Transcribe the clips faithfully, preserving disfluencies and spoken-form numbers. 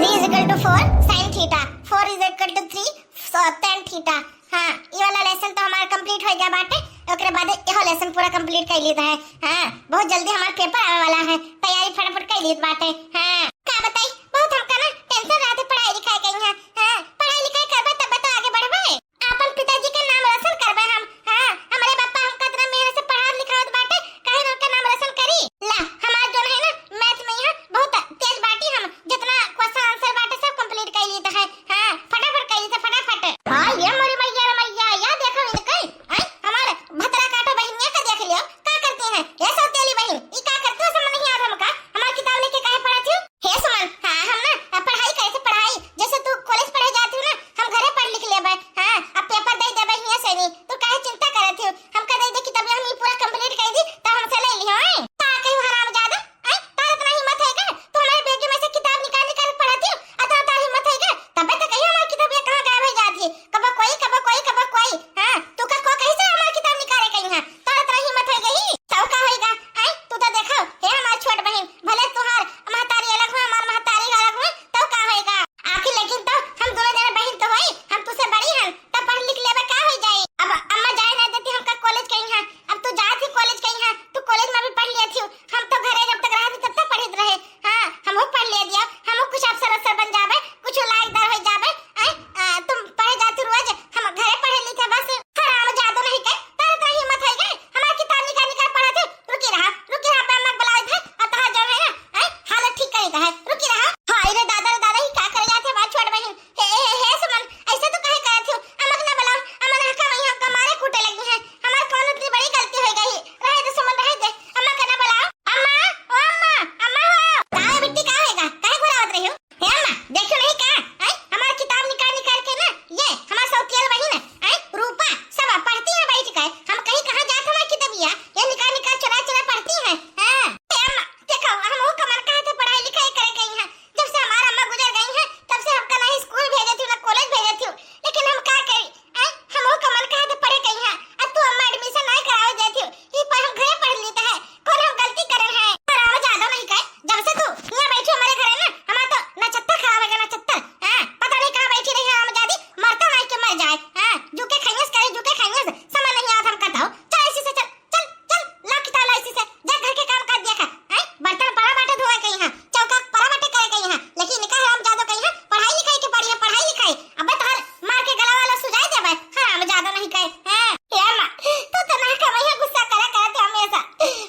Is equal to four sin theta, four is equal to three, so tan theta। हाँ, ई वाला lesson तो हमार complete होइ गया बाटे, ओकरे बाद एहो lesson पूरा complete कर लेता है। हाँ, बहुत जल्दी हमार paper आवे वाला है, तैयारी फटाफट कर लेत बाटे। हाँ, का बताई, बहुत हमका ना tension रहते पढ़ाई लिखाई के यहाँ। हाँ, पढ़ाई लिखाई करबे तब तो आगे बढ़बे। आपन पिताजी के नाम रोशन करबे हम। हाँ, हमरे पापा हमका इतना मेहनत से पढ़ावत लिखावत बाटे, काहे ना उनका नाम रोशन करी? ला, हमार जोन है ना, math में यहाँ बहुत तेज बाटी हम, जितना question answer बाटे सब complete कर लेता है। हाँ, फटाफट कर लेता, फटाफट। हाँ, ये मोरी मैया रे मैया, या देखो इनके, हैं? हमार भतरा काटो बहिनिया का देख लियो, का करती हैं? ये सौतेली बहिन, ई का करती हो समझ नहीं आवत हमका? हमार किताब लेके काहे पढ़त हो? हे सुमन, हाँ, हम ना, आ, पढ़ाई करे थे, पढ़ाई। जैसे तू college पढ़े जाती हो ना, हम घरे पढ़ लिख लेबे। हाँ, अब paper दे देबे हियाँ से नहीं। तू काहे चिंता करत हो? हम कह दे, दे किताब हम ई पूरा complete कर दी, तब हमसे ले लियो, हैं? का कही हरामजादा, हैं? तार इतना हिम्मत है का? तू हमारे bag में से किताब निकाल निकाल पढ़ती हो, इतना तार हिम्मत है का? तबे तो कही हमारी किताब ये कहाँ गायब हो जाती है? कबो कोई, कबो कोई, कबो कोई। हाँ, तू का को कही से हमारी किताब निकाले कहीं है? तार इतना हिम्मत हो गई? तब का होएगा? हैं? तू तो देखो, हे हमार छोट बहिन, भले तुहार महतारी अलग हो, हमार महतारी अलग हो, तब का होएगा? आखिर लेकिन तो हम दोनों जने बहिन तो होई, हम तुसे बड़ी हन, तब पढ़ लिख लेबे का हो जाई? अब अम्मा जाए ना देती हमका college कहीं है, अब तू जात ही college कहीं है, तू college में भी पढ़ लिया थी, हम तो घरे जब तक रहती तब तक पढ़ित रहे। हाँ, हमहू पढ़ लिया दिया, हमहू कुछ अफसर अफसर बन जाबे, कुछ लायकदार हो जाबे। आय, आ, तुम पढ़े जाती रोज, हम घरे पढ़े लिखे बस। हरामजादो नहीं के, तार इतना हिम्मत है के? हमार किताब निकाल निकाल पढ़त है। रुकी रहा, रुकी रहा, अम्मा के बुलावत है, और तहार जौन है ना, आय, हालत ठीक करी का है, रुकी रहा। हाय रे दादा रे दादा, ही का करे जाते हमार छोट बहिन। हे, हे, हे, सुमन, ऐसे तू काहे करत हो? अम्मा के ना बुलाओ, अम्मा ना हका वहीं हमका मारे कूटे लगी है। हमार कौन इतनी बड़ी गलती हो गई? रहे दे सुमन, रहे दे, अम्मा के ना बुलाओ। अम्मा, ओ अम्मा, अम्मा हो। का है बिट्टी, का होएगा? काहे घुरावत रही हो? हे अम्मा, देखो नहीं का, आय, हमार किताब निकाल निकाल के ना, ये हमार सौतियल बहिन, आय, रूपा, सब पढ़ती है बैठ के। हम कहीं कहाँ जात हमार किताबिया, ये निकाल निकाल चुरा चुरा पढ़ती है। हाँ। हे अम्मा, देखो, हम वो कमर कहाँ थे पढ़ाई लिखाई करे गई हैं। जब से हमार अम्मा गुजर गई हैं, तब से हमका ना school भेजे थी, ना college भेजे थी। लेकिन हम का करी, आय, हम वो कमर कहाँ थे पढ़े गई हैं, अब तू अम्मा admission नहीं करावे देती हो, ये पर हम घरे पढ़ लेते हैं, कौन हम गलती करन है? हरामजादा नहीं कहे, जब से तू यहाँ बैठी हमारे घरे ना, हमार तो नक्षत्र खराब है, नक्षत्र। हाँ, पता नहीं कहाँ बैठी रही हरामजादी, मरता नहीं के मर जाए। हाँ, जूके खइयस करे, जूके खइयस, समझ नहीं आवत हमका तो। चल इसी से चल, चल, चल, ला किताब ला इसी से, जा घर के काम कर दिया कर। हैं? बर्तन पड़ा बाटे धोए कहीं है, चौका पड़ा बाटे करे कहीं है, लेकिन इनका हरामजादो कहीं है, पढ़ाई लिखाई के पड़ी है, पढ़ाई लिखाई। अबे तोहर मार के गला वाला सुजाई देबे, हरामजादा नहीं कहे। हैं? हे अम्मा, तू तो ना कमाई है, गुस्सा करा करत है हमेशा।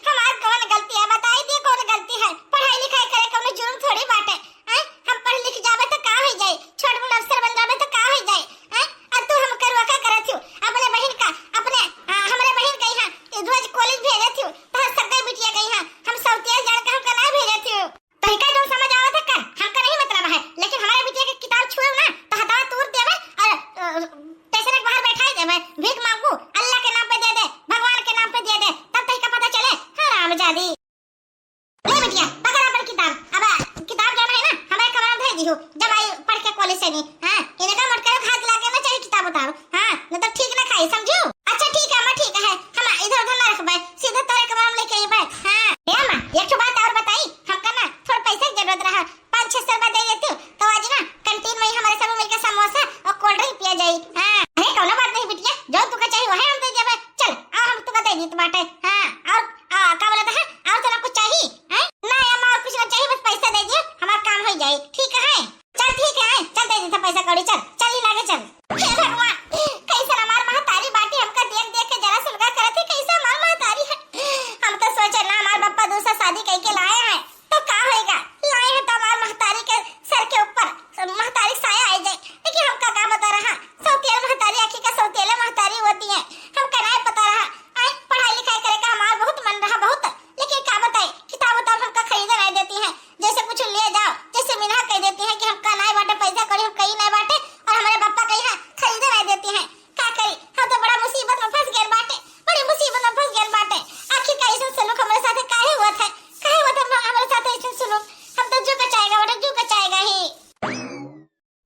हमार कौन गलती है, बताई दे कौन गलती है? पढ़ाई लिखाई करे कौनो जुर्म थोड़ी बाटे। हैं? हम पढ़ लिख जाबे तो का हो जाई? छोट मोट अफसर बन जाबे तो का हो जाई? हैं? अब तू हम करवा का करत हो? अपने बहिन का, अपने, आ, हमरे बहिन कहीं है, रोज college भेजत हो, तोहर सगई बिटिया कहीं है, हम सौतिया जान के हमका ना भेजत हो। तोहिका जौन समझ आवत है कर, हमका नहीं मतलब है, लेकिन हमारे बिटिया के किताब छुएब ना, तो हथवा तूर देबे और, अ, station के बाहर बैठाई देबे। भीख मांगू, अल्लाह के नाम पे दे दे, भगवान के नाम पे दे दे, तब तोहिका पता चले। हरामजादी। ले बिटिया, पकड़ अपन किताब। अब किताब जौन है ना, हमारे कमरा में धर दीहू, जब आई पढ़ के college से नहीं। हाँ, इनका मटका हाथ लागे ना चाहे किताब उतारो। हाँ, न तो ठीक ना खाई, समझू? अच्छा ठीक है अम्मा, ठीक है, हम इधर उधर ना रखबे, सीधे तोरे कमरा में लेके अइबे। हाँ। हे अम्मा, एक ठो बात और बताई, हमका ना थोड़ा पैसा की जरूरत रहा, पाँच छह सौ रुपया दे देती, तो आज ना canteen में ही हमारे सब मिलके समोसा और cold drink पिया जाई। हाँ। अरे कौनो बात नहीं बिटिया, जो तुका चाहिए वही हम दे देबे। चल, आओ हम तुका दे दीत बाटे। हाँ, और, आ, का बोलत है? और तोरा कुछ चाहिए? हैं? ना अम्मा, और कुछ ना चाहिए, बस पैसा दे दियो, हमार काम हो जाई। ठीक है? चल ठीक है, चल दे देता पैसा कौड़ी, चल, चल ही लागे चल। हे भगवान, कैसन हमार महतारी बाटी, हमका देख देख के जरा सुलगा करत है, कैसे हमार महतारी है। हम तो सोचे ना हमार बप्पा दूसरा शादी कई के लाए हैं, तो का होएगा? लाए हैं तो हमार महतारी के सर के ऊपर महतारी साया आ जाए, लेकिन हमका का पता रहा, सौतेल महतारी आखिर का सौतेले महतारी होती है, हमका नहीं पता रहा। आए, पढ़ाई लिखाई करे का हमार बहुत मन रहा, बहुत, लेकिन का बताई, किताब उताब हमका खरीदे नहीं देती है, जैसे कुछ ले जाओ, जैसे मिनहा कह देती है कि हमका नाय बाटे, पैसा कौड़ी हमका ही नाय बाटे, और हमारे पापा कही है खरीदे नाय देती है। का करी, हम तो बड़ा मुसीबत में फंस गए बाटे, बड़ी मुसीबत में फंस गए बाटे। आखिर का ऐसा सलूक हमारे साथ काहे हुआ था, काहे हुआ था हमारे साथ ऐसा सलूक? हम तो जू का चाहेगा बाटे, जू का चाहेगा ही।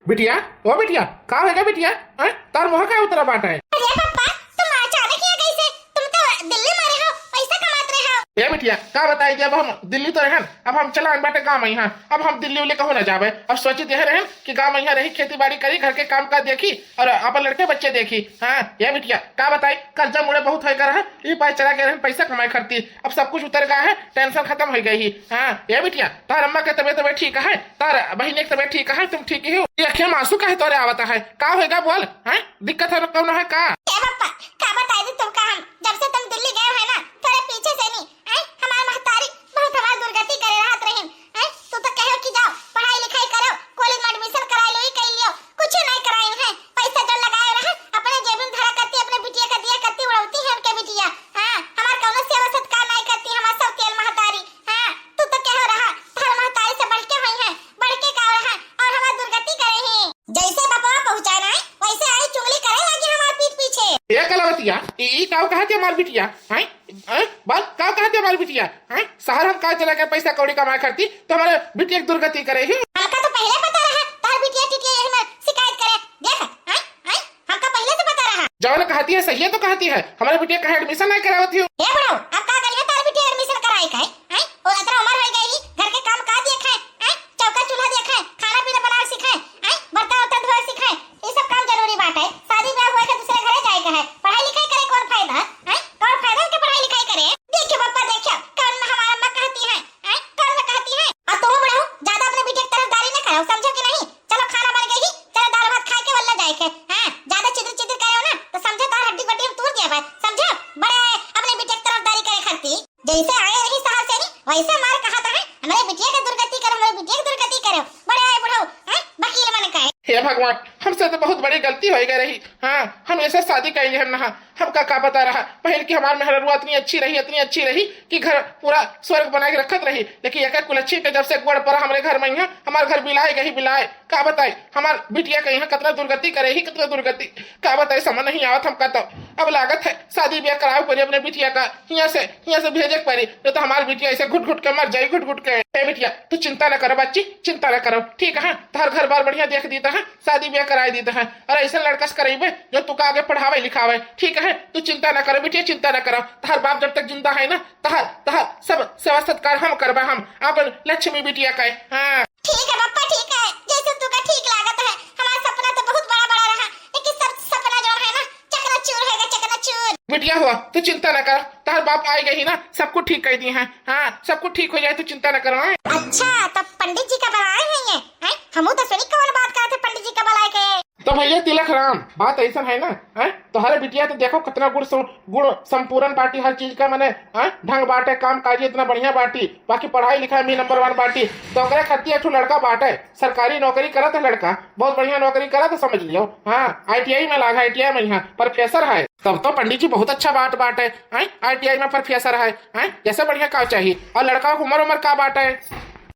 बिटिया, ओ बिटिया, का होएगा बिटिया? हैं? तार मुँह का उतरा बाटे? अरे पापा, तुम अचानक यहाँ कैसे? तुम तो दिल्ली में रहे हो, पैसा कमात रहे हो। ए बिटिया, का बताई, जब हम दिल्ली तो रहन, अब हम चला आइन बाटे गाँव में। यहाँ अब हम दिल्ली उल्ली कहूँ ना जाबे। अब सोची देहे रहन कि गाँव में यहाँ रही, खेती बाड़ी करी, घर के काम काज देखी और अपन लड़के बच्चे देखी। हाँ ए बिटिया, का बताई, कर्जा मुड़े बहुत होएगा रहा, ई पाए चला गए रहन पैसा कमाए खरती। अब सब कुछ उतर गया है, टेंशन खत्म हो गई ही। हाँ ए बिटिया, तार अम्मा के तबियत, तबियत ठीक है? तार बहिनी के तबियत ठीक है? तुम ठीक ही हो? ये अखिया में आंसू काहे तोरे आवता है? का होएगा बोल? हैं, दिक्कत है कौन है का? ए पप्पा, का बताई दी तुमका हम, जब से तुम दिल्ली गए हो ना, तोरे पीछे से नहीं, हैं, हमार महतारी बहुत हमार दुर्गति करे रहत रहीन, हैं? तू तो कहो कि जाओ पढ़ाई लिखाई करो, कॉलेज में एडमिशन कराई लो, ई कर लियो, कुछ नहीं कराई है। पैसा जो लगाए रहे अपने जेब में धरा करती, अपने बिटिया का दिया करती, उड़ौती है उनके बिटिया। हाँ, हमार कौनो सेवा सत्कार नहीं करती, हमार सब तेल महतारी। हाँ, तू तो कहो रहा, तार महतारी से बढ़ के हुई है, बढ़ के का रहा, और हमार दुर्गति करे ही। जैसे बपवा पहुँचा ना, वैसे आई चुगली करे लगी हमार पीठ पीछे। ए कलावतिया, ई, ई काव कहत है हमार बिटिया? हैं? हैं? बात काव कहत है हमार बिटिया? हैं? शहर हम का चला के पैसा कौड़ी कमाए खरती, तो हमारे बिटिया की दुर्गति करे ही। हमका तो पहले पता रहा, तार बिटिया टिटिया यही में शिकायत करे। देख, हैं? हैं? हमका पहले से पता रहा। जौन कहती है, सही है तो कहती है, हमारे बिटिया कहे एडमिशन नहीं करावत ही। ए बुढ़ऊ, अब का करिए तार बिटिया एडमिशन कराए का है? हैं? वो इतना उम्र हो गई, घर के काम का देखे, हैं? चौका चूल्हा देखे, खाना पीना बनावे सीखे, हैं? बर्तन उर्तन धोए सीखे, ये सब काम जरूरी बात है। शादी ब्याह हुए के दूसरे घरे जाए के है, पढ़ाई लिखाई करे कौन फायदा, हैं? कौन फायदा है के पढ़ाई लिखाई करे? देखियो पप्पा, देखियो, कौन हमार अम्मा कहती है, हैं? कौन कहती है? और तुम बुढ़ऊ, ज्यादा अपने बिटिया की तरफदारी न करो, समझो कि नहीं? चलो खाना बन गई ही, चलो दाल भात खाए के वल्ला जाए के। हाँ, ज्यादा चिदिर चिदिर करे हो ना, तो समझो तार हड्डी बड्डी हम तोड़ दिया बा, समझो? बड़े अपने बिटिया की तरफदारी करे खरती। जैसे आए रही शहर से नहीं, वैसे मार कहा था है, हमारे बिटिया के दुर्गति करो, हमारे बिटिया के दुर्गति करो। बड़े आए बुढ़ऊ, हैं? वकील बन के। हे भगवान, हमसे तो बहुत बड़ी गलती हो गई रही। हाँ, हम ऐसे शादी कर लिए हम ना, हमका का पता रहा पहले कि हमार मेहररुआ इतनी अच्छी रही, इतनी अच्छी रही कि घर पूरा स्वर्ग बना के रखत रही, लेकिन एक कुलच्छी के जब से गोड़ पड़ा हमरे घर में, यहाँ हमार घर बिलाए गई, बिलाए। का बताई, हमार बिटिया के यहाँ कितना दुर्गति करे ही, कितना दुर्गति। का बताई, समझ नहीं आवत हमका तो। अब लागत है शादी ब्याह करावे पड़ी अपने बिटिया का, हियाँ से, हियाँ से भेजे के पड़ी, नहीं तो हमार बिटिया ऐसे घुट घुट के मर जाई, घुट घुट के। ए बिटिया, तू चिंता न करो बच्ची, चिंता न करो, ठीक है? तोहर घर बार बढ़िया देख दीता है, शादी ब्याह कराए दीता है, और ऐसे लड़का से करेबे जो तुका आगे पढ़ावे लिखावे, ठीक है? तू चिंता न करो बिटिया, चिंता न करो। तोहर बाप जब तक जिंदा है ना, तोहर, तोहर सब सेवा सत्कार हम करबे, हम अपन लक्ष्मी बिटिया का। हाँ। ठीक है पप्पा, ठीक है, जैसे तुका ठीक लागत है। हमारा सपना तो बहुत बड़ा बड़ा रहा, लेकिन सब सपना जो है ना, चकनाचूर है, चकनाचूर। बिटिया हुआ, तू चिंता न कर, तोहर बाप आए गई ना, सब कुछ ठीक कर दिए हैं। हाँ, सब कुछ ठीक हो जाए, तू चिंता न करो, हाँ? अच्छा, तब पंडित जी का बुलाए हैं ये, हैं? हमू तो सुनी कौन बात करत है पंडित जी का बुलाए के। तो भैया तिलक राम, बात ऐसा है ना, हैं? तोहरे बिटिया तो देखो कितना गुण सम-, गुण संपूर्ण बाटी हर चीज का, मने, हैं? ढंग बाटे, काम काजी इतना बढ़िया बाटी, बाकी पढ़ाई लिखाई में नंबर वन बाटी। तो ओकरे खातिर एक ठो लड़का बाटे, सरकारी नौकरी करत है लड़का, बहुत बढ़िया नौकरी करत है, समझ लियो। हाँ, आई टी आई में लाग है, आई टी आई में यहाँ प्रोफेसर है। तब तो पंडित जी बहुत अच्छा बात बाटे, हैं? आई टी आई में प्रोफेसर है, हैं? जैसे बढ़िया का चाहिए। और लड़का की उम्र, उम्र का बाटे?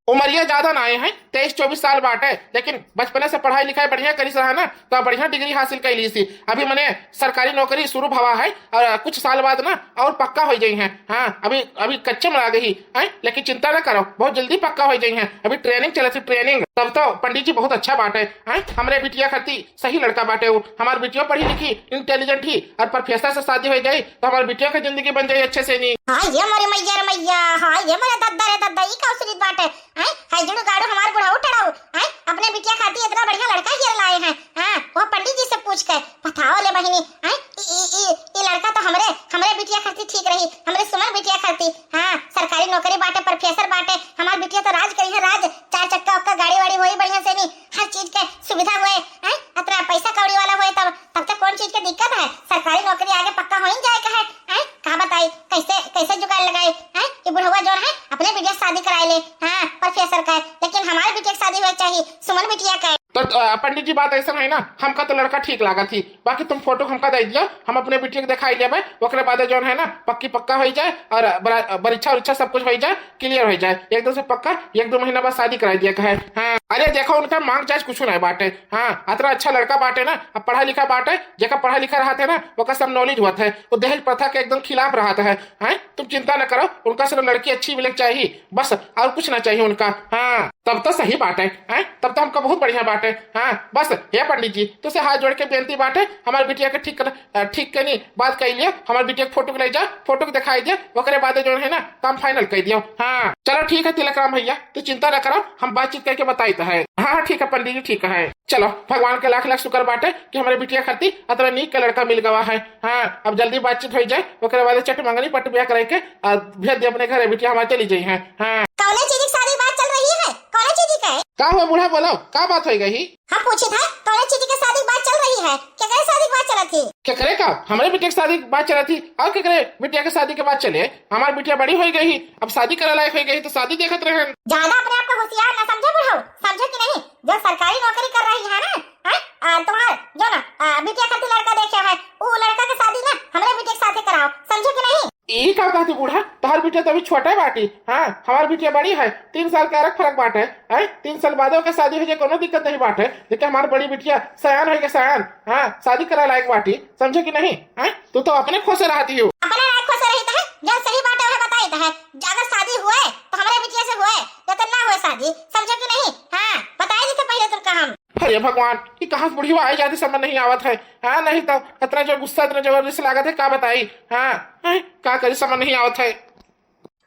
उमरिया ज्यादा ना आए हैं, तेईस चौबीस साल बाटे, लेकिन बचपने से पढ़ाई लिखाई बढ़िया करिस रहा ना, तो बढ़िया डिग्री हासिल कर ली सी। अभी मने सरकारी नौकरी शुरू भवा है और कुछ साल बाद ना और पक्का हो जाई है। हाँ, अभी, अभी कच्चे में आ गई है, लेकिन चिंता ना करो, बहुत जल्दी पक्का हो जाई है। अभी ट्रेनिंग चलत है, ट्रेनिंग। तब तो पंडित जी बहुत अच्छा बाटे, हैं? हमरे बिटिया खातिर सही लड़का बाटे वो। हमार बिटिया पढ़ी लिखी, इंटेलिजेंट ही, और प्रोफेसर से शादी हो जाई तो हमार बिटिया की जिंदगी बन जाई अच्छे से। नहीं, हाँ ये मोरे मैया रे मैया, हाँ ये मोरे दद्दा रे दद्दा, ई का सुनित बाटे, हैं? हाय जुड़ू गाड़ू हमार बुढ़ऊ टड़ऊ, हैं? अपने बिटिया खातिर इतना बढ़िया लड़का घेर लाए हैं, हाँ? वो पंडित जी से पूछ के बताओ ले बहिनी, हैं? ई, ई, ई, ई लड़का तो हमरे, हमरे बिटिया खातिर ठीक रही, हमरे सुमन बिटिया खातिर। हाँ, सरकारी नौकरी बाटे, प्रोफेसर बाटे, हमार बिटिया तो राज करी है, राज। चार चक्का उक्का गाड़ी वाड़ी होई बढ़िया से, नहीं, हर चीज के सुविधा होए, हैं? अतना पैसा कौड़ी वाला होए, तब, तब तक कौन चीज के दिक्कत है? सरकारी नौकरी आगे पक्का हो ही जाए का है, हैं? कहाँ बताई, कैसे, कैसे जुगाड़ लगाई, हैं? ये बुढ़वा जो है अपने बिटिया शादी कराए ले, हाँ, प्रोफेसर का है, लेकिन हमारे बिटिया की शादी होए चाहिए सुमन बिटिया का। तो, अ, पंडित जी, बात ऐसा है ना, हमका तो लड़का ठीक लागत ही, बाकी तुम फोटो हमका दे दिया, हम अपने बिटिया के दिखाई लेबे, ओकरे बाद जौन है ना, पक्की पक्का हो जाए और बरा-, परीक्षा उरीक्षा सब कुछ हो जाए, क्लियर हो जाए, एकदम से पक्का एक दो महीना बाद शादी कराई दिया है। हाँ। अरे देखो, उनका मांग जांच कुछ नहीं बाटे। हाँ, अतना अच्छा लड़का बाटे ना, अब पढ़ा लिखा बाटे, जेका पढ़ा लिखा रहत है ना, ओका सब नॉलेज होत है, वो दहेज प्रथा के एकदम खिलाफ रहत है। हैं, तुम चिंता न करो, उनका सिर्फ लड़की अच्छी मिले के चाहिए बस, और कुछ ना चाहिए उनका। हाँ, तब तो सही बाटे। हैं, तब तो हमका बहुत बढ़िया बाटे। हाँ, बस हे पंडित जी, तुसे हाथ जोड़ के बेनती बाटे, हमार बिटिया के ठीक कर, अ, ठीक कनी बात कइ लिया, हमार बिटिया के फोटो के ले जा, फोटो के दिखाई दे, ओकरे बाद जो है ना काम फाइनल कइ दियो। हाँ, चलो ठीक है तिलक राम भैया, तू चिंता न करो, हम बातचीत करके बताइत है। हाँ हाँ ठीक है पंडित जी, ठीक है। चलो, भगवान के लाख लाख शुक्र बाटे कि हमरे बिटिया खातिर अतना नीक के लड़का मिल गवा है। हाँ, अब जल्दी बातचीत होइ जाए, ओकरे बाद चट मंगनी पट ब्याह करे के और भेज दे अपने घरे, बिटिया हमार चली जाई है। हाँ। कौने चीज की शादी बात चल रही है? कौने चीज का है? का हुआ बूढ़ा, बोलो, का बात होइ गई? हम पूछित है, कौने चीज के शादी बात चल रही है? केकरे शादी बात चलत ही? केकरे का? हमरे बिटिया के शादी बात चलत ही। और केकरे बिटिया के शादी के बात चले? हमार बिटिया बड़ी होइ गई ही, अब शादी करे लायक होइ गई ही, तो शादी देखत रहन। ज्यादा अपने आप को होशियार ना समझो बुढ़ऊ, समझो कि नहीं? जो सरकारी नौकरी कर रही है ना, हैं? आ, तुम्हार जो ना, आ, बिटिया खातिर लड़का देखे है, वो लड़का के शादी ना हमरे बिटिया के साथे कराओ, समझो कि नहीं? ई का कहती बूढ़ा, तोहार बिटिया तो अभी छोटे बाटी। हाँ, हमार बिटिया बड़ी है, तीन साल के अरक फरक बाटे। हैं, तीन साल बादे ओकर शादी होइ जाए, कोनो दिक्कत नहीं बाटे, लेकिन हमार बड़ी बिटिया सयान होइ के सयान, हाँ, शादी करे लायक बाटी, समझे कि नहीं? हैं, तू तो अपने खोसे रहती हो। अपने लायक खोसे रही तो है, जो सही बात है वह बताई तो है। अगर शादी हुए तो हमरे बिटिया से हुए, नहीं तो ना हुए शादी, समझो कि नहीं? हाँ, बताई देते पहले तुमका हम। अरे भगवान, ये कहाँ से बुढ़िया आई जाती, समझ नहीं आवत है। हाँ, नहीं तो इतना जो गुस्सा, इतना जबरदस्त लागत है, का बताई? हाँ, हैं, का करी, समझ नहीं आवत है। ए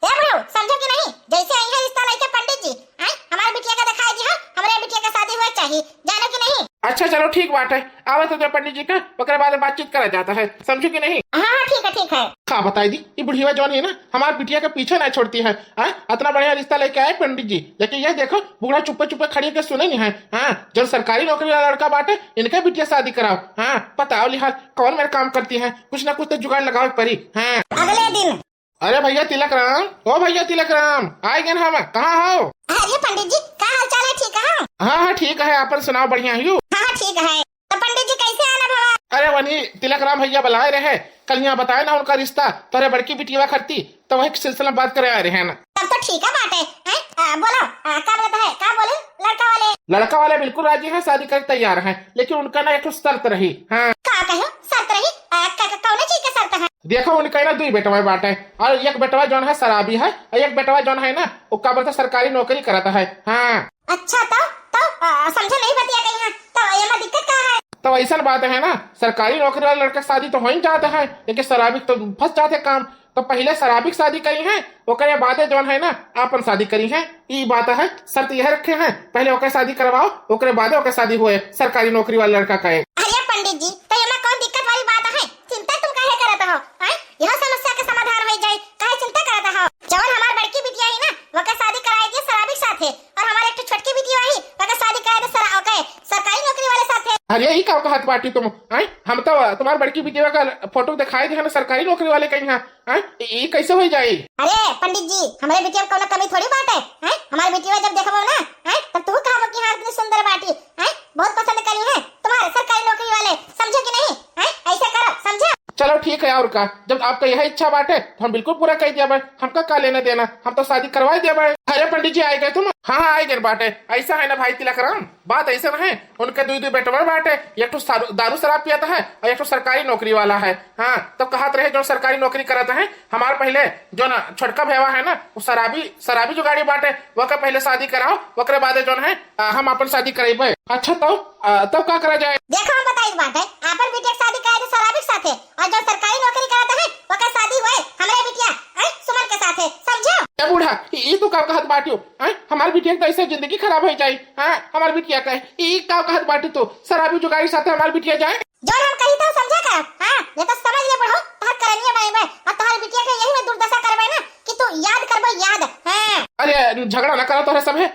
बुढ़ऊ, समझो कि नहीं? जैसे आई है रिश्ता लेके पंडित जी, हैं, हमारे बिटिया का दिखाई दी है, हमारे बिटिया का शादी हुआ चाहिए, जानो कि नहीं? अच्छा, चलो ठीक बात है, आवे तो दे पंडित जी का, ओकरे बाद में बातचीत करा जाता है, समझो कि नहीं? हाँ हाँ ठीक है, ठीक है। का बताई दी, ये बुढ़िया जौन है ना, हमारे बिटिया के पीछे नहीं छोड़ती है। हैं, इतना बढ़िया रिश्ता लेके आए पंडित जी, लेकिन ये देखो, बूढ़ा चुप्पे चुप्पे खड़ी के सुने नहीं है। हाँ, जौन सरकारी नौकरी वाला लड़का बाटे, इनके बिटिया शादी कराओ। हाँ, बताओ लिहाज, कौन मेरे काम करती है, कुछ ना कुछ तो जुगाड़ लगावे पड़ी। हाँ। अगले दिन। अरे भैया तिलक राम, ओ भैया तिलक राम, आइ गए हम, कहाँ हो? अरे पंडित जी, का हाल चाल है, ठीक है? हाँ हाँ ठीक है, आपन सुनाओ, बढ़िया हो? हाँ हाँ ठीक है। तो पंडित जी कैसे आना भवा? अरे वनी तिलक राम भैया बुलाए रहे, कल यहाँ बताए ना उनका रिश्ता, तोरे बड़की बिटिया खरती, तो वही सिलसिला में बात करे आए रहे ना। तब तो ठीक है बात है, हैं? आ, बोलो, आ, का बोलता है, का बोले लड़का वाले? लड़का वाले बिल्कुल राजी हैं, शादी करे तैयार हैं, लेकिन उनका ना एक ठो शर्त रही। हाँ। का कहो शर्त रही? आ, का, का, कौन चीज का शर्त है? देखो, उनका ना दुई बेटवा बाटे, और एक बेटवा जौन है शराबी है, और एक बेटवा जौन है ना, वो का बोलता सरकारी नौकरी करता है। हाँ। अच्छा, तब, तब, आ, समझे नहीं बतिया कहीं है, तो एमा दिक्कत का है? तो ऐसन बात है ना, सरकारी नौकरी वाले लड़के के शादी तो हो ही जाता है, लेकिन शराबी तो फंस जाते काम। तो पहले शराबी की शादी करी है, ओकरे बादे जौन है ना, आपन शादी करी है। ई बात है, शर्त यह रखे हैं, पहले ओकर शादी करवाओ, ओकरे बादे ओकर शादी हुए सरकारी नौकरी वाले लड़का का। अरे पंडित जी, तो एमा कौन दिक्कत वाली बात है? चिंता तुम काहे करत हो? हैं? यह समस्या के समाधान हो जाए, काहे चिंता करत हो? जवन हमार बड़की बिटिया है ना, ओकर शादी कराए दिए शराबी के साथे, और हमार एक ठो छोटकी बिटिया है, ओकर शादी कराए दिए सरा-, ओके, सरकारी नौकरी वाले साथे। अरे ई का कहत बाटी तुम? हैं? हम तो तुम्हार बड़की बिटिया का फोटो दिखाई दिया ना सरकारी नौकरी वाले कहीं, हाँ? हैं? ई, ई कैसे हो जाई? अरे पंडित जी, हमारे बिटिया में कौनो कमी थोड़ी बात है, हैं? हमारे बिटिया जब देखबो ना, हैं, तब तू कहबो कि हाँ, इतनी सुंदर बाटी, हैं? बहुत पसंद करी है तुम्हारे सरकारी नौकरी वाले, समझे कि नहीं? हैं? ऐसे करो, समझे? चलो ठीक है, और का, जब आपका यह इच्छा बाटे तो हम बिल्कुल पूरा कर दिया भाई, हमका का लेना देना, हम तो शादी करवा ही दिया भाई। अरे पंडित जी, आए गए तुम? हाँ हाँ, आए गए बाटे। ऐसा है ना भाई तिलक राम, बात ऐसा ना है, उनके दुई दुई बेटवा बाटे, एक ठो सारू-, दारू शराब पियत है और एक ठो सरकारी नौकरी वाला है। हाँ, तो कहत रहे जो सरकारी नौकरी करत है, हमार पहले जो ना छोटका भैया है ना, वो शराबी, शराबी जुगाड़ी बाटे, ओकर पहले शादी कराओ, ओकरे बादे जौन है, आ, हम अपन शादी करेबे। अच्छा, तब, आ, तब का करा जाए? देखो, हम बताई बात है, आपन बिटिया के शादी कराए थे शराबी के साथे, और जो सरकारी नौकरी करत है, ओकर शादी हुए हमरे बिटिया, हैं, सुमन के साथे, समझो? ए बूढ़ा, ई, ई तू का कहत बाटियो? हैं, हमार बिटिया के तो ऐसे जिंदगी खराब हो जाई। हाँ, हमार बिटिया का, ई का कहत बाटी तू? शराबी जुगाड़ी साथे हमार बिटिया जाए? जो हम कही तो समझा कर, हाँ, ये तो समझ ले बुढ़ऊ, तोहर करनिया बनेबे, और तोहर बिटिया के यही में दुर्दशा करबे ना, कि तू याद करबे, याद। हाँ। अरे, झगड़ा ना करो तोहरे सब है।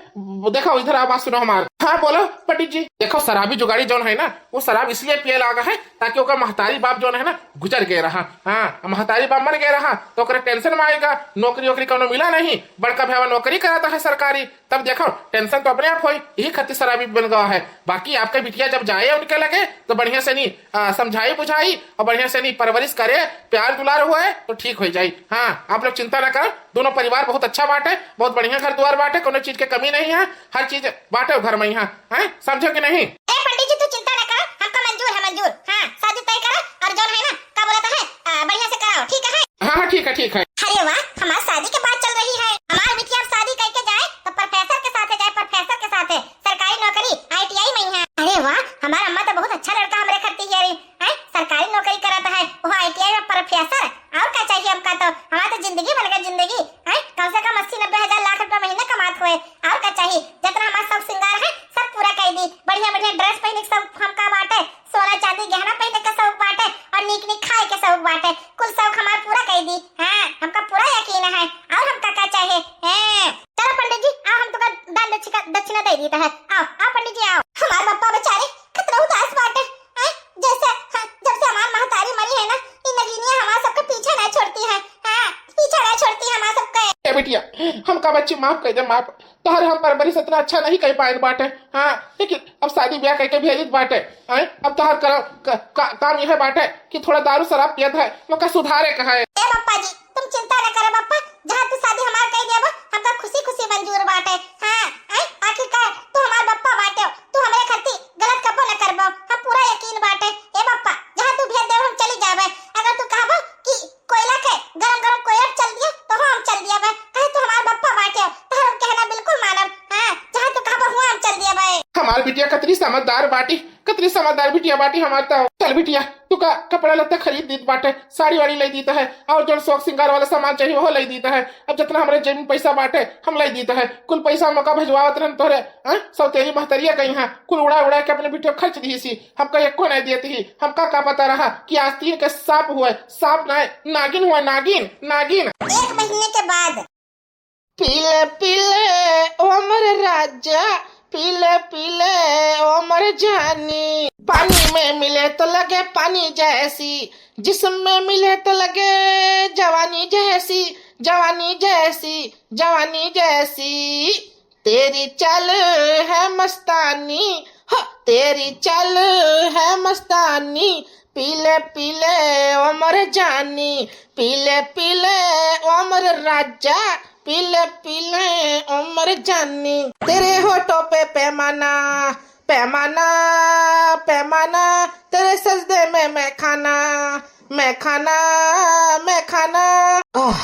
देखो, इधर आओ, बात सुनो हमार। हाँ, बोलो पंडित जी। देखो, शराबी जुगाड़ी जौन है ना, वो शराब इसलिए पिए लागा है, ताकि ओकर महतारी बाप जौन है ना, गुजर गए रहा। हाँ, महतारी बाप मर गए रहा, तो ओकरे टेंशन में आएगा, नौकरी वोकरी कौनो मिला नहीं, बड़का भैया नौकरी कराता है सरकारी, तब देखो, टेंशन तो अपने आप होई, यही खातिर शराबी बन गवा है। बाकी आपके बिटिया जब जाए उनके लगे, तो बढ़िया से नहीं, आ, समझाई बुझाई और बढ़िया से नहीं परवरिश करे, प्यार दुलार हुए, तो ठीक हो जाई। हाँ, आप लोग चिंता ना करो, दोनों परिवार बहुत अच्छा बाटे, बहुत बढ़िया घर दुआर बाटे, कोनो चीज के कमी नहीं है, हर चीज बाटे घर में यहाँ, हैं? समझो कि नहीं? ए पंडित जी, तू चिंता ना करो, हमका मंजूर है, मंजूर। हाँ, शादी तय करो और जौन है ना, का बोलत है, आ, बढ़िया से कराओ, ठीक है? हाँ, हाँ, ठीक है, ठीक है। अरे वाह, हमार शादी के बात चल रही है। हमार बिटिया अब शादी करके जाए तो प्रोफेसर के साथे जाए, प्रोफेसर के साथे, सरकारी नौकरी, ITI में है। अरे वाह, हमार अम्मा तो बहुत अच्छा लड़का हमरे खरती है रे, हैं? सरकारी नौकरी करत है, वो ITI में प्रोफेसर, और का चाहिए हमका? तो हमार तो जिंदगी बन गई जिंदगी, हैं? कम से कम अस्सी नब्बे हजार लाख रुपया महीना कमात हुए, और का चाहिए? जितना हमार शौक श्रृंगार है, सब पूरा कर दी। बढ़िया बढ़िया ड्रेस पहने के शौक हमका बाटे, सोना चांदी गहना पहने के शौक बाटे, और नीक नीक खाए के शौक बाटे, कुल शौक हमार पूरा कर दी। हाँ, हमका पूरा यकीन है, और हमका का चाहे? हैं? चलो पंडित जी, आओ, हम तुका दान दक्षिणा, दक्षिणा दे देता है। आओ, आओ पंडित जी, आओ। हमार बप्पा बेचारे कितना उदास बाटे, हैं? जैसे, हाँ, जब से हमार महतारी मरी है ना, ई नगीनिया हमार सबके पीछे ना छोड़ती है। हाँ, पीछे ना छोड़ती है हमार सबके। ए बिटिया, हमका बच्ची माफ कर दे, माफ। तोहर हम परवरिश इतना अच्छा नहीं कर पाए बाटे, हाँ, लेकिन अब शादी ब्याह करके भेजित बाटे, हैं? अब तोहर कर, क, का, काम यह बाटे कि थोड़ा दारू शराब पियत है, ओका सुधारे का है। ए बप्पा जी, तुम चिंता न करे बप्पा, जहाँ तू शादी हमार कर देबो, हमका खुशी खुशी मंजूर बाटे। हाँ, हैं? आखिरकार तू हमार बप्पा बाटे, तू हमरे खरती गलत कबो न करबो, हम पूरा यकीन बाटे। ए बप्पा, जहाँ तू भेज देबो हम चली जाबे। अगर तू कहबो कि कोयला के गरम गरम कोयला चल दिया तो हम चल दिया बे, कहे तू हमार बप्पा बाटे, तोहर हम कहना बिल्कुल मानब। हाँ, जहाँ तू कहबो हुआ हम चल दिया बे। हमार बिटिया कतरी समझदार बाटी, कतरी समझदार बिटिया बाटी हमार तो। चल बिटिया, तू का कपड़ा लत्ता खरीद दीत बाटे, साड़ी वाड़ी ले दीत है, और जौन शौक श्रृंगार वाला सामान चाहिए वो ले दीत है। अब जितना हमरे जेब में पैसा बाटे हम ले दीत है, कुल पैसा मौका भेजवावत रहन तोहरे, हाँ, सौतेली महतरिया कहीं, हाँ, कुल उड़ा उड़ा के अपने बिटिया खर्च दी सी। हमका एको नहीं देती ही, हमका का पता रहा कि आस्तीन के सांप हुए, सांप नहीं, नागिन हुए, नागिन, नागिन। एक महीने के बाद। पीले पीले ओ मोर राजा, पीले पीले ओ मोर जानी, पानी में मिले तो लगे पानी जैसी, जिस्म में मिले तो लगे जवानी जैसी, जवानी जैसी, जवानी जैसी। तेरी चाल है मस्तानी, हो, तेरी चाल है मस्तानी, पीले पीले ओ मोर जानी, पीले पीले ओ मोर राजा, पीले पीले ओ मोर जानी। तेरे होठों पे पैमाना, पैमाना, पैमाना, तेरे सजदे में मैं खाना, मैं खाना, मैं खाना। आह,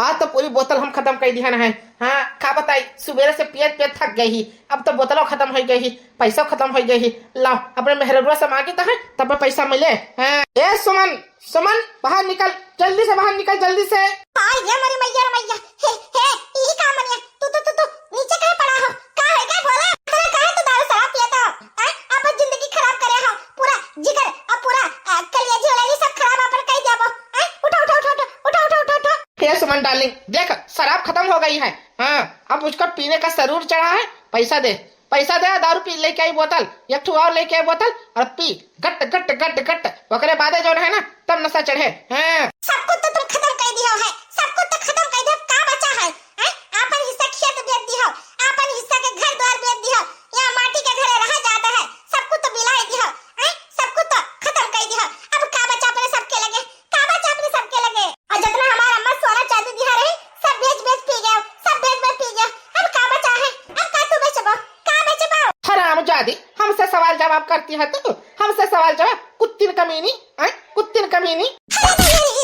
आज तो पूरी बोतल हम खत्म कर दिया ना है। हाँ, का बताई, सुबेरे से पियत पियत थक गई ही। अब तो बोतलो खत्म हो गई ही, पैसो खत्म हो गई ही। लाओ, अपने मेहररुआ से मांगी तो है, तब पैसा मिले। हाँ। ए सुमन, सुमन, बाहर निकल, जल्दी से बाहर निकल, जल्दी से। हाँ, ये मरी मैया रे मैया। हे, हे, ई का मनिया? तू, तू, तू, तू नीचे काहे पड़ा हो? का हो गया बोला? तोरा काहे तू दारू शराब पिया था? हैं? अपन जिंदगी खराब करे हो। पूरा जिगर और पूरा, आ, कलेजी वलेजी सब खराब अपन कर दिया वो। हैं? उठो, उठो, उठो, उठो। हे सुमन डार्लिंग, देख, शराब खत्म हो गई है। हाँ, अब उसका पीने का सरूर चढ़ा है। पैसा दे, पैसा दे, दारू पी, लेके आई बोतल, एक ठो और लेके आई बोतल और पी, गट, गट, गट, गट। ओकरे बादे जौन है ना, तब नशा चढ़े। हाँ। सब कुछ तो तुम खत्म कर दियो है, सब कुछ तो खत्म कर दियो, का बचा है? हैं? आपन हिस्सा खेत बेच दियो, आपन हिस्सा के घर द्वार बेच दियो, यहाँ माटी के घरे रहा जाता है, सब कुछ तो बिलाए दियो, हैं? सब कुछ तो खत्म कर दियो, अब का बचा अपने सबके लगे? का बचा अपने सबके लगे? और जितना हमार अम्मा सोना चांदी दिया रही, सब बेच बेच पी गया, सब बेच बेच पी गया। अब का बचा है? अब का तू बेचबो? का बेचबो? हरामजादी, हमसे सवाल जवाब करती है तू? हमसे सवाल जवाब? कुत्तिन कमीनी, हैं? कुत्तिन कमीनी। अरे भैया रे,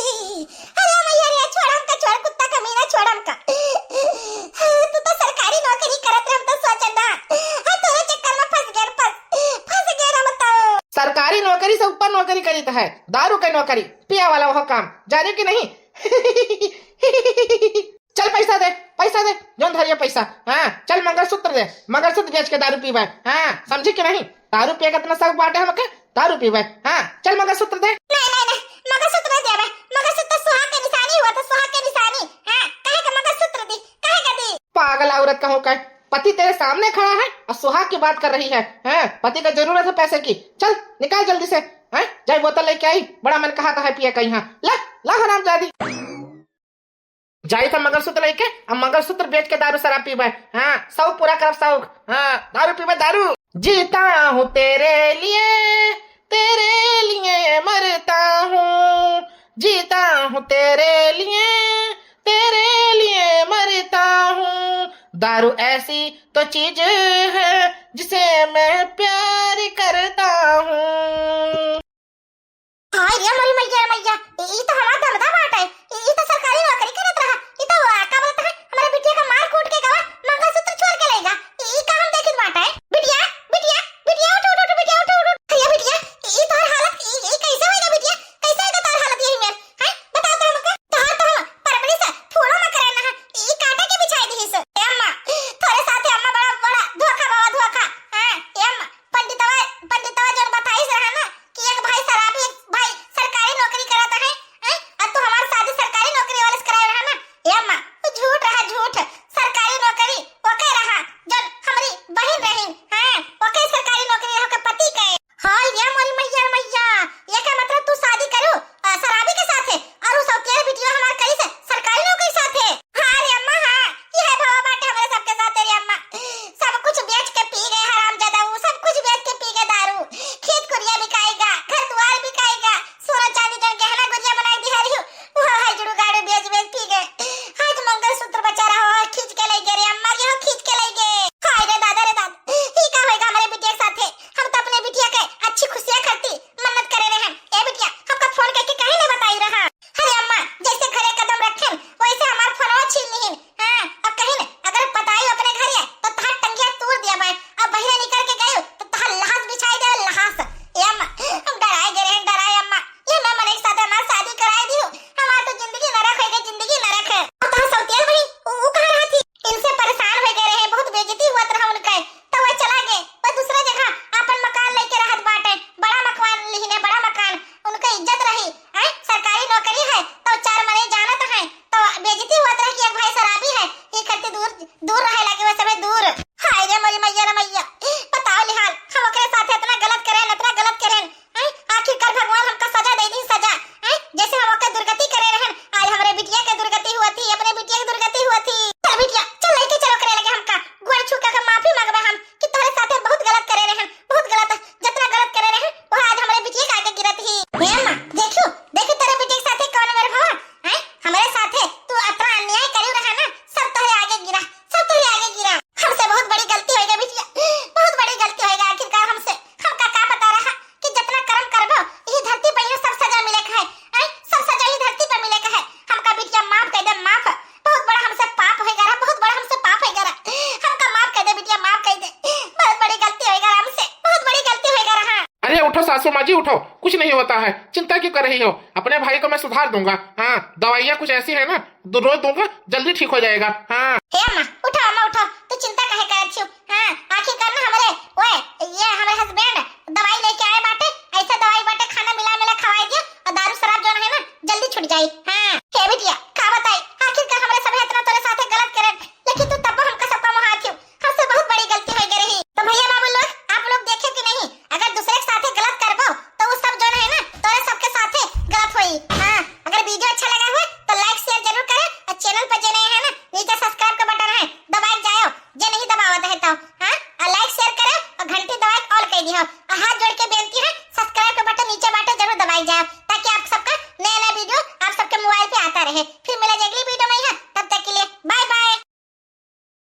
अरे भैया रे, छोड़ हमका, छोड़, कुत्ता कमीना, छोड़ हमका। तू तो सरकारी नौकरी करत रहे, हम तो सोचन ना। हाँ, तोरे चक्कर में फंस गए, फंस, फंस गए हम तो। सरकारी नौकरी से ऊपर नौकरी करीत है, दारू के नौकरी। पिया वाला वह काम, जाने कि नहीं? चल पैसा दे, पैसा दे, जौन धरिया पैसा। हाँ, चल मंगलसूत्र दे, मंगलसूत्र बेच के दारू पीबे। हाँ, समझी कि नहीं? दारू पिए के इतना शौक बाटे हमके, दारू पीबे। हाँ, चल मंगलसूत्र दे। नहीं, नहीं, नहीं, मंगलसूत्र नहीं देबे। मंगलसूत्र तो सुहाग के निशानी हुआ था, सुहाग के निशानी। हाँ, कहे के मंगलसूत्र दी, कहे के दी? पागल औरत कहो का, पति तेरे सामने खड़ा है और सुहाग की बात कर रही है। हैं? पति का जरूरत है पैसे की। चल निकाल जल्दी से। हैं? जाए बोतल लेके आई, बड़ा मन कहा था है पिए का यहाँ। ला, ला हरामजादी। जाई था मंगलसूत्र लेके, अब मंगलसूत्र बेच के दारू शराब पीबे। हाँ, शौक पूरा करब शौक। हाँ, दारू पीबे दारू। जीता हूँ तेरे लिए, तेरे लिए मरता हूँ, जीता हूँ तेरे लिए, तेरे लिए मरता हूँ। दारू ऐसी तो चीज है जिसे मैं प्यार करता हूँ। हाय रे मोरी मैया रे मैया, ई, ई तो हमार दमदा बाटे। ई, ई तो सरकारी नौकरी करत रहा। ई तो, आ, का बोलत है, हमारे बिटिया का मार कूट के गवा, मंगलसूत्र छोड़ के ले गा। ई, ई का हम देखित बाटे? बिटिया, बिटिया, बिटिया, उठ, उठ, उठ, बिटिया, उठ, उठ, उठ। अरे बिटिया, ई, ई तोहर हालत, ई, ई कैसे होएगा बिटिया? कैसे होएगा तोहर हालत यही में? हैं? बताओ तो हमका। तोहर तो हम परवरिश फूलों में करे ना, ई काटे के बिछाई दिहिस। ए अम्मा, तोरे साथे अम्मा बड़ा, बड़ा धोखा बाबा, धोखा। हाँ, ए अम्मा, पंडितवा, पंडितवा जौन बताइस रहा ना कि एक भाई शराबी, एक भाई सरकारी नौकरी करत है, हैं? और तू हमार शादी सरकारी नौकरी वाले से कराए रहा ना? ए अम्मा, वो झूठ रहा, झूठ। सरकारी नौकरी ओके रहा, जौन हमरी बहिन रही, हैं? ओके सरकारी नौकरी रहा, ओके पति के। हाँ, ये मोरी मैया, मैया, ये का मतलब तू शादी करू, आ, शराबी के साथे, और उ सौतिया बिटिया हमार करी से सरकारी नौकरी साथे? हाँ रे अम्मा, हाँ, यह भवा बाटे हमरे सबके साथे रे अम्मा। सब कुछ बेच के पी गए हरामजादा, वो सब कुछ बेच के पी गए दारू। खेत कुरिया बिकाएगा, घर द्वार बिकाएगा, सोना चांदी जौन गहना गुरिया बनाई दिहा रही, वो है जुड़ू गाड़ू बेच बेच पी गए। आज मंगलसूत्र बचा रहा हो, खींच के ले गए रे अम्मा, ये हो खींच के ले गए। हाय रे दादा रे दादा, ई का होएगा हमारे बिटिया के साथे? हम तो अपने बिटिया के अच्छी खुशियाँ करती, मन्नत करे रहे। ए बिटिया, हमका फोन करके काहे ना बताई रहा? अरे अम्मा, जैसे घरे कदम रखेन, वैसे हमार फोनवा छीन लिहिन। हाँ, अब कहिन, अगर बताई अपने घरे, तो तहार टंगिया तोड़ दिया मैं। अब बहिरे निकल के गयो, तो तहार लहास बिछाई दे, लहास। ए अम्मा, हम डराए गए रहे, डराए अम्मा। ये मैं मने के साथ हमार शादी कराए दियो। हमार तो जिंदगी नरक हो गई, जिंदगी नरक है। और तहार सौतिया बहिन, उ, उ कहाँ रहती? इनसे परेशान हो गए रहे, बहुत बेइज्जती हुआ रहा उनके, तो वो चला गए, वो दूसरा जगह अपन मकान लेके रहत बाटे, बड़ा मकान लिहिने, बड़ा मकान, उनका इज्जत रही, हैं? सरकारी नौकरी है, तो चार मने जानत हैं, तो बेइज्जती हुआ रहा कि एक भाई शराबी है, ये करते दूर, दूर रहे लगे वो सभी दूर। हाय रे मोरी मैया रे मैया, बताओ लिहाल, हम ओकरे साथ इतना गलत करें, इतना गलत करें, हैं? आखिरकार भगवान हमका सजा दे दी, सजा, हैं? जैसे हम ओके दुर्गति करे रहन, आज हमरे बिटिया के दुर्गति हुआ थी, अपने बिटिया के दुर्गति हुआ थी। चल बिटिया, चल लेके चलो करे लगे हमका, गोड़ छू के माफी मांगबे हम कि तोहरे साथे बहुत गलत करे रहन, बहुत गलत, जितना गलत करे रहन, वो आज हमरे बिटिया के आगे गिरत ही। हे अम्मा, देखियो, देखियो तेरे बिटिया के साथे कौन मेरे भवा, हैं? हमरे साथे तू इतना अन्याय करी रहा ना, सब तोहरे आगे गिरा, सब तोहरे आगे गिरा। हमसे बहुत बड़ी गलती होएगा बिटिया, बहुत बड़ी गलती होएगा आखिरकार हमसे। हमका का पता रहा कि जितना कर्म करबो, यही धरती पर ये सब सजा मिले के है, हैं? सब सजा यही धरती पर मिले के है। हमका बिटिया माफ कर दे, माफ। बहुत बड़ा हमसे पाप होएगा रहा, बहुत बड़ा हमसे पाप होएगा रहा। हमका माफ कर दे बिटिया, माफ कर दे। बहुत बड़ी गलती होएगा रहा हमसे, बहुत बड़ी गलती होएगा रहा। अरे उठो सासू माँ जी, उठो, कुछ नहीं होता है, चिंता क्यों कर रही हो? अपने भाई को मैं सुधार दूंगा। हाँ, दवाइयाँ कुछ ऐसी है ना, दो रोज दूंगा, जल्दी ठीक हो जाएगा। हाँ। हे अम्मा, उठो अम्मा, उठो, तू चिंता काहे करत छियो? हाँ, आखिरकार ना हमरे, ओए, ये हमरे husband दवाई लेके आए बाटे, ऐसा दवाई बाटे, खाना मिला मिला खवाई दियो और दारू शराब जौन है ना, जल्दी छूट जाई। हाँ। हे बिटिया, का बताई, आखिरकार हमरे सब इतना तोरे साथे गलत करे, लेकिन तू तब हमका सबका मुहात हियो, हमसे बहुत बड़ी गलती हो गई रही। तो भैया बाबू लोग, आप लोग देखे कि नहीं, अगर दूसरे के साथे गलत करबो, तो वो सब जौन है ना, तोरे सबके साथे गलत होई। हाँ, अगर video अच्छा लगा हुए, तो like share जरूर करें और channel पर जे नए हैं ना, नीचे subscribe का button है, दबाए जाओ, जे नहीं दबावत है तो, हाँ, और like share करें और घंटी दबाए all कर दियो। और हाथ जोड़ के बेनती है, subscribe का button नीचे बाटे जरूर दबाए जाओ, ताकि आप सबका नया नया video आप सबके mobile पे आता रहे। फिर मिला जाएगी